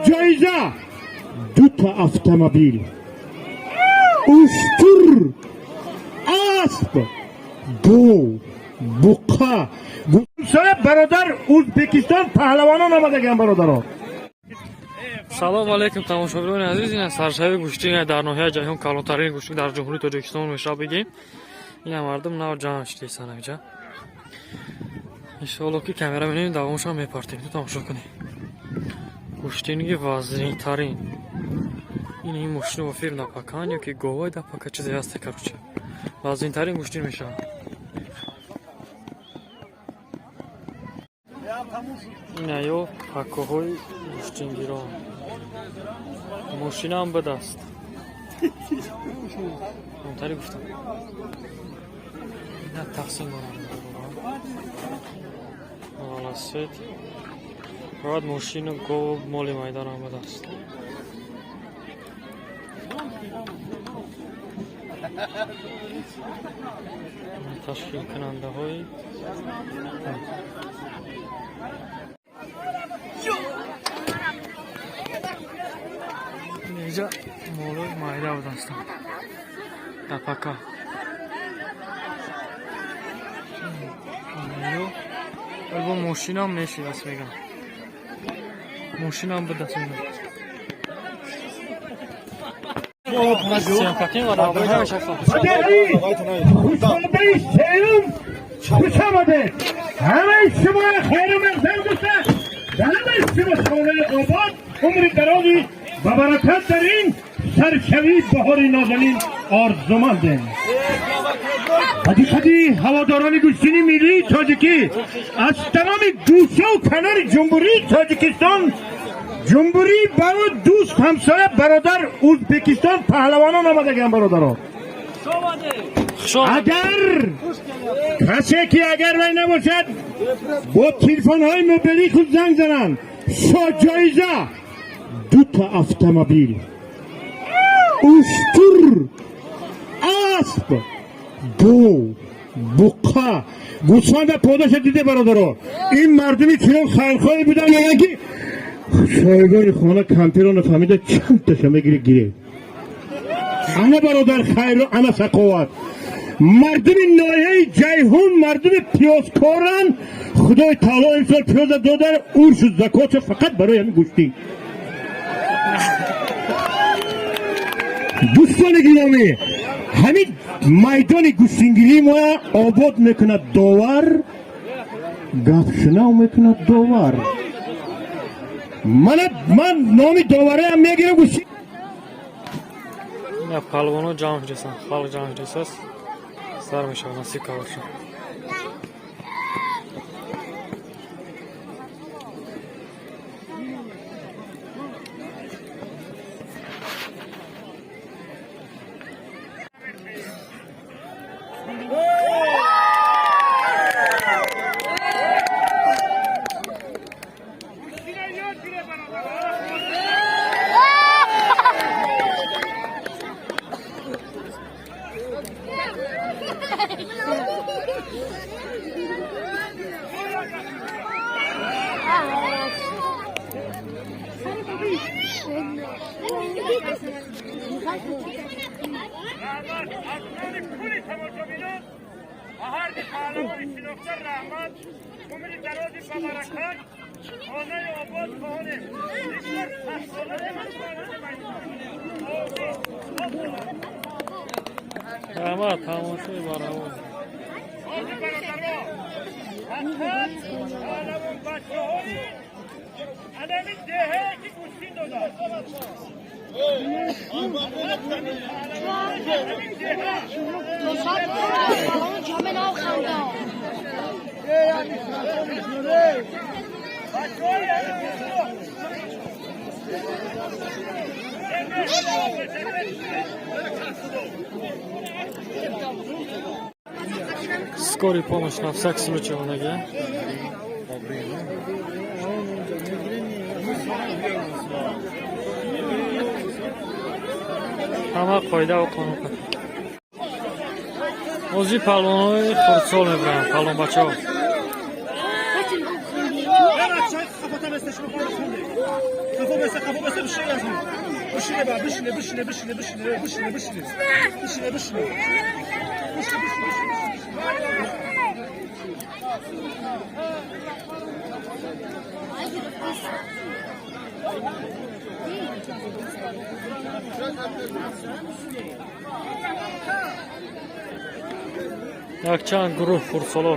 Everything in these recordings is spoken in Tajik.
Ҷоиза дута автомобил, уштур, асп, гов, буқа. Бародар, Ӯзбекистон паҳлавонон омадаган, бародаро. Салом алейкум, тамошобинони азиз. Ина саршави гӯштӣ дар ноҳияи Ҷайҳун, калонтарин гӯштӣ дар Ҷумҳурии Тоҷикистон мешава бигем. Ина мардум нав ҷамъ шудисан инҷа. Иншоалло, ки камера менем, давомашам мепартем, ту тамошо кунӣ. Гӯштинги вазнинтарин. Ин ин мошини вофир напакан ё ки говай дапака, чизе ҳасте, короче. Вазнинтарин гӯштин мешавад. Ина ё пакоҳои гӯштингирон. Мошинаам бидаст. Онтари гуфтам. Ина тақсим дорам. Велосипед. Баъд мошину, гов, моли майдонам бидаст. Ташкилкунандаҳои инҷа молои майда будастанд. Дапака. Бо мошинам мешидаст, мегам. Мошинам бидаст, мегам. Съёмка ва давои намешавад. Хушомадаи сеюм, хуш омадед. Ҳамаи шумо хайру мақсад гуфта, дар ҳамаи шумо хонаи обод, умри дарози ба баракат дар ин саршавии баҳори нозанин орзумандем. Ба диққати ҳаводорони гӯштини миллии тоҷикӣ аз тамоми гӯшаву канори Ҷумҳурии Тоҷикистон, ҷумҳурии баро дӯст, ҳамсоя, бародар Ӯзбекистон паҳлавонон омадаган, бародаро. Агар касе ки агар вай набошад, бо телефонҳои мобилии худ занг зананд. Ҷоиза дута автомобил, уштур, асп, гов, буқа, гӯсфанда. Подаша диде, бародаро. Ин мардуми чунон хайрхоҳе буданд, мегӯянд, ки соҳибони хона кампиро нафаҳмида чанд таша мегири гире. Ана бародар, хайру ана сақоват. Мардуми ноҳияи Ҷайҳун мардуми пиёзкоранд. Худои таоло имсол пиёза додар, ур шуд закотша фақат барои ҳамин гӯштӣ. Дӯстони гиромӣ, ҳамин майдони гӯштингирии мо обод мекунад довар, гапшунав мекунад довар. Мана ман номи довараам мегирам, гӯшти. Ина палвоно ҷамъ шудасан, халқ ҷамъ шудисаст. Сар мешавад, насиб кабоша. Раҳмат аз номи кулли тамошобинон ба ҳар ду паҳлавони шинохта раҳмат, умри дарози ба баракат, хонаи обод хоҳонем. Бисёр сахтона. Раҳмат, тамошои баравон. Ҳозир, бародаро, фақат паҳлавон бачаҳои анами деҳае ки гӯштин додад. Ҳамин деҳа. Ҷоме нав ханда. Бачаҳои ҳамин деҳа. Скорый помощь на всякий случай онаги. Ҳама қоидаву қонун. Ҳозир палвонҳои хурдсол мебаранд, палвонбачаҳо. Якчанд гурӯҳ хурдсоло.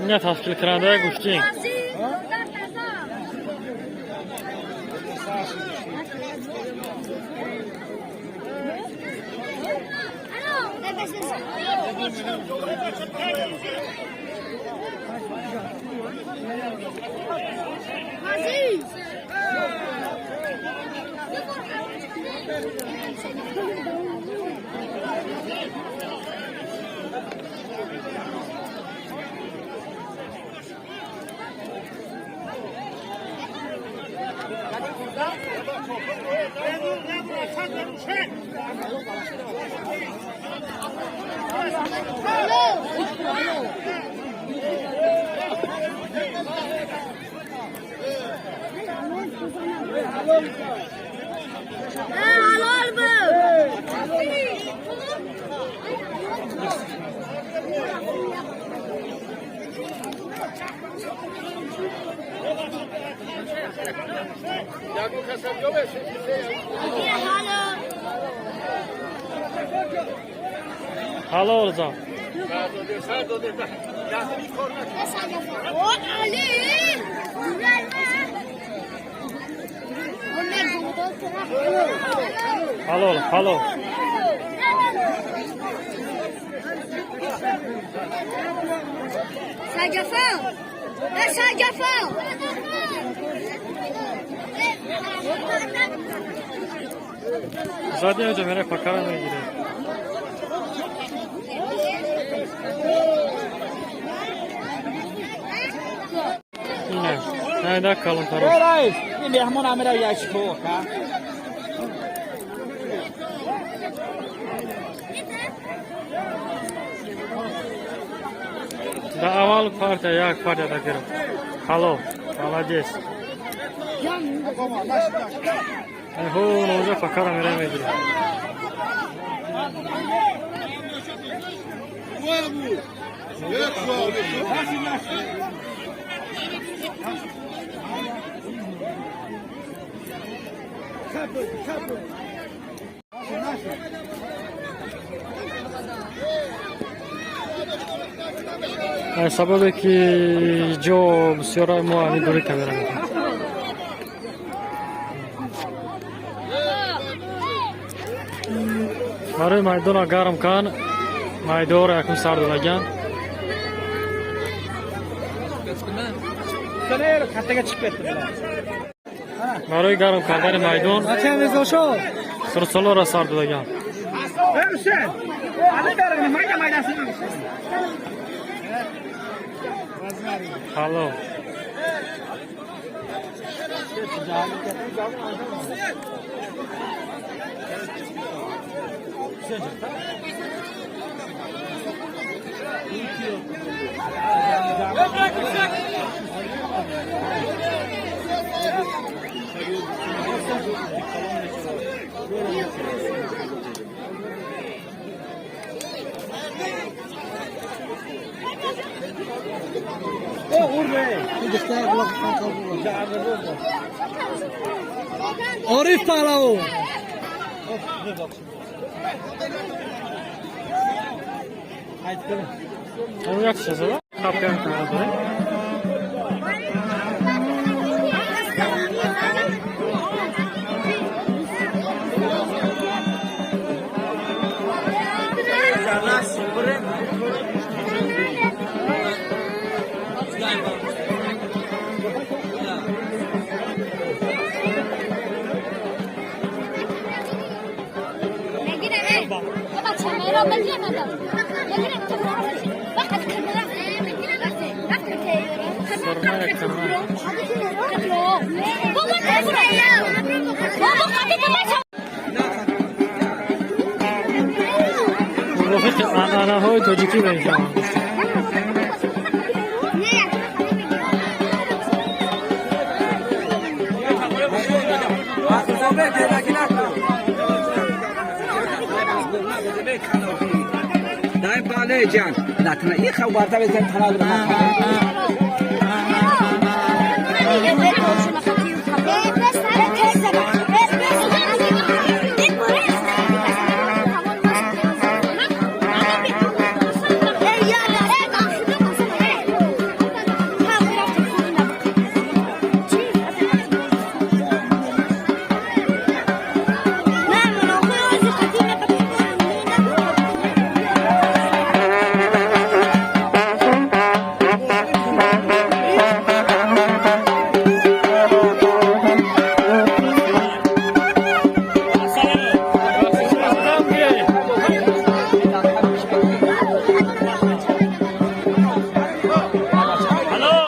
Ина ташкилкунандаи гӯштин. Ҳалол зан. Ҳалол, ҳалол. Задия ҷа мере пакара мегире. Ине, найда калонтаро. Меҳмон амира як ка. Да аввал партия, як партия да гирам. Ҳалол, молодец. Ҳо, ноҷа пакара мере мегире. Сабабе ки ҷо бисёра, мо ҳамин дури камера мекунем. Барои майдона гарм кан, майдонро якум сар додаган. Kattaga chiqib ketdi. Барои гарм кардани майдон хурдсолоро сар додаган. Ҳалол. Orif Pahlavu. Як чиза? Хапкан камера. Сармая кармай. Бобо, бобо. Мувофиқи анъанаҳои тоҷикӣ мешаванд. Dai bale jan. Na tana i khaw barta be zan tana.